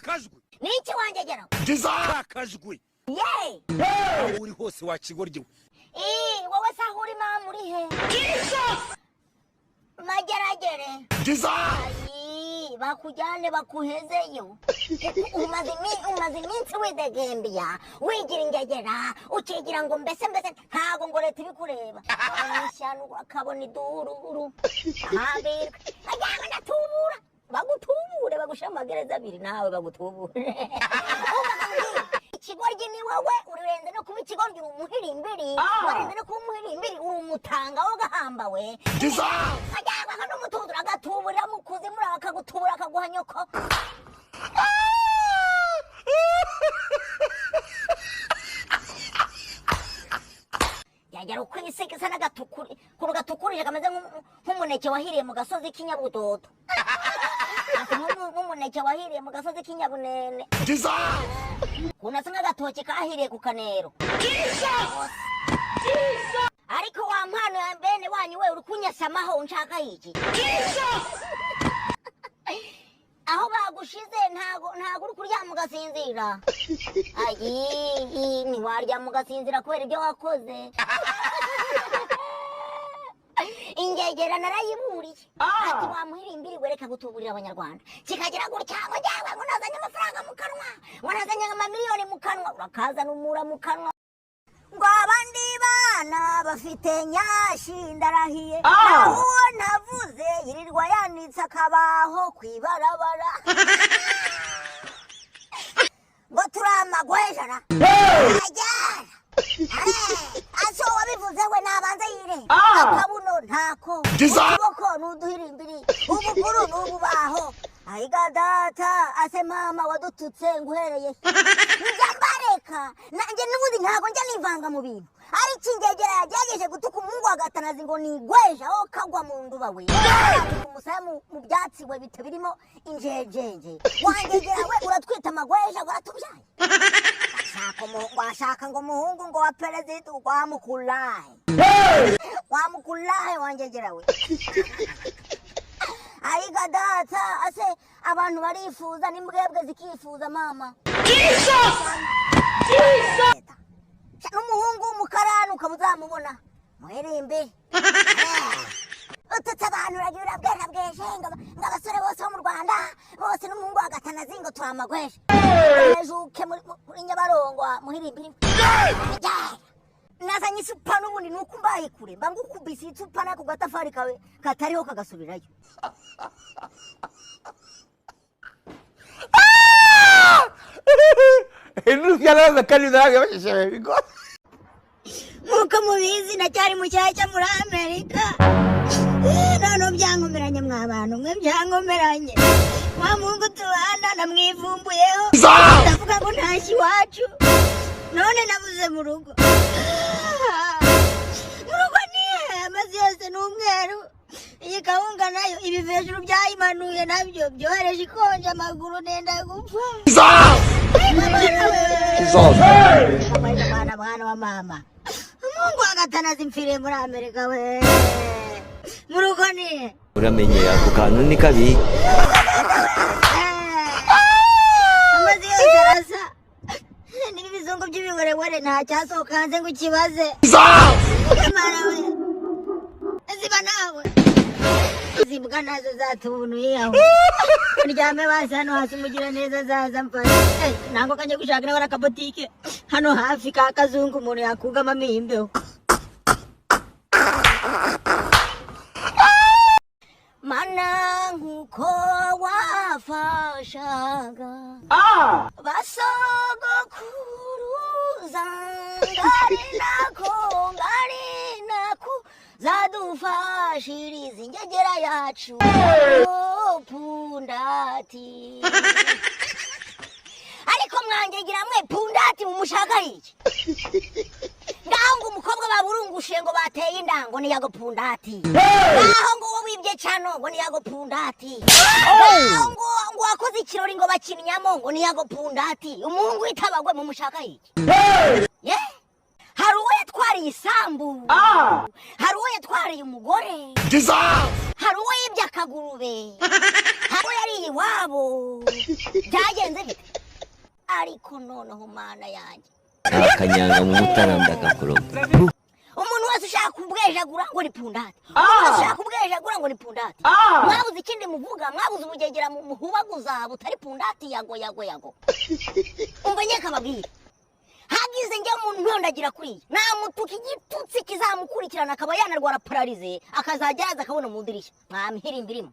Kakajwi. Niki wangegeraho? Kakajwi. Ye. Aho uri hose, wakigoryi we. Ii, wowe se aho uri, mama, uri he? Mageragere. Ayi, bakujyane bakuhezeyo. Umaze iminsi widegembiya, wigira ingegera, ukigira ngo mbese ntago ngo leta ibikureba. Ishyano, akabona idururu hambirwe ajyana ndatubura, bagutubure, bagushyira mu magereza abiri nawe bagutubure. Ikigoryi ni wowe, urenze no kuba ikigoryi, uri umuhirimbiri. Warenze no kuba umuhirimbiri, uri umutanga wo gahamba we. Ajyana n'umutuzo, agatuburira mu kuzimu, akagutubura, akaguha nyoko. Yagera uko iseka isa n'agatukuri, ukuntu gatukurije, kameze nk'umuneke wahiriye mu gasozi k'inyabudodo. Asa nk'umuneke wahiriye mu gasozi k'inyabunene, ukuntu asa nk'agatoki kahiriye ku kanero. Ariko wa mpano ya bene wanyu we, uri kunyasamaho unshaka iki? Aho bagushize ntago uri kuryama ugasinzira. Ayi, ntiwaryama ugasinzira kubera ibyo wakoze. Ingegera narayiburiye ati: "Wamuhirimbiri, wereka gutuburira abanyarwanda." Kikagira gutya ngo: "Njyewe ngo nazanye amafaranga mu kanwa, ngo nazanye amamiliyoni mu kanwa." Urakazana umura mu kanwa. Ngo abandi bana bafite nyashi, ndarahiye, naho uwo navuze yirirwa yanitse akabaho ku ibarabara, ngo turi amagwejara ajyara. Ase wabivuze we nabanze yire akabuno ntako, ukuboko ni uduhirimbiri, ubuguru ni ububaho. Ayiga data, ase mama wadututse nguhereye, njya mbareka nanjye n'ubundi ntabwo njya nivanga mu bintu, ariko ingegera yagerageje gutuka umuhungu wa Gatanazi ngo nigweje, aho kagwa mu nduba we, umusaya mu byatsi we bita birimo injejenje. Wangegera we, uratwita amagweja, waratubyaye. Washaka ngo umuhungu ngo wa perezida wamukulahe, wamukulahe, wangegera we. Ayiga data, ase abantu barifuza n'imbwebwe zikifuza mama. N'umuhungu w'umukarani ukaba uzamubona muhirimbi ututse abantu, uragira urabwera bweje ngo abasore bose bo mu Rwanda bose n'umuhungu wa Gatanazi ngo turamagweje. Ejuke muri Nyabarongo, muhirimbiri. Nazanye isupa n'ubundi nuko mbaye kure mba ngukubise isupa n'ako gatafari kawe katariho kagasubirayo. Nk'uko mubizi, ndacyari mushyashya muri Amerika. Noneho byankomeranye mwa bantu mwe, byankomeranye. Wa muhungu tubana namwivumbuyeho, ndavuga ngo ntashye iwacu, none nabuze mu rugo. Mu rugo ni he? Amazi yose ni umweru, iyi kawunga nayo ibiva hejuru byayimanuye, nabyo byohereje ikonje, amaguru nenda gupfa. Mwana, mwana wa mama, umuhungu wa Gatanazi mpfiriye muri Amerika we. Mu rugo ni he? Uramenye ako kantu ni kabi. Amazi yose arasa niba ibizungu by'ibiwerewere, nta cyasohoka hanze ngo ukibaze. Mara we, ziba nawe, izi mbwa nazo zatubunuye aho uryame basi hano hasi, umugira neza azaza mfashe. Ntabwo kajya gushaka nawe akabotike hano hafi ka kazungu umuntu yakugamamo iyi mbeho. Mana, nkuko wafashaga basogokuruza, ngari nako zadufashiriza ingegera yacu pundati. Ariko mwangegera mwe, pundati mumushaka iki? Ngaho ngo umukobwa baburungushiye ngo bateye indango ni yago pundati, ngaho ngo uwo wibye cano ngo ni yago pundati, ngaho ngo wakoze ikirori ngo bakinnyamo ngo ni yago pundati. Umuhungu witabagwe mumushaka iki? Ye, hari uwo yatwaye. yatwariye isambu, hari uwo yatwariye umugore, hari uwo yibye akagurube, hari uwo yariye iwabo. Byagenze bite? Ariko noneho, Mana yanjye! Akanyanga mu mutara ndakakuroga. Umuntu wese ushaka kubwejagura ngo ni pundati, umuntu wese ushaka kubwejagura ngo ni pundati. Mwabuze ikindi muvuga? Mwabuze ubugegera muhubaguza butari pundati? Yago, yago, yago. Umva nyeka ababwira, hagize njya umuntu ntondagira kuriya, namutuka igitutsi kizamukurikirana, akaba yanarwara paralysie, akazajya yaza akabona mu idirishya. Mwamhirimba irimo.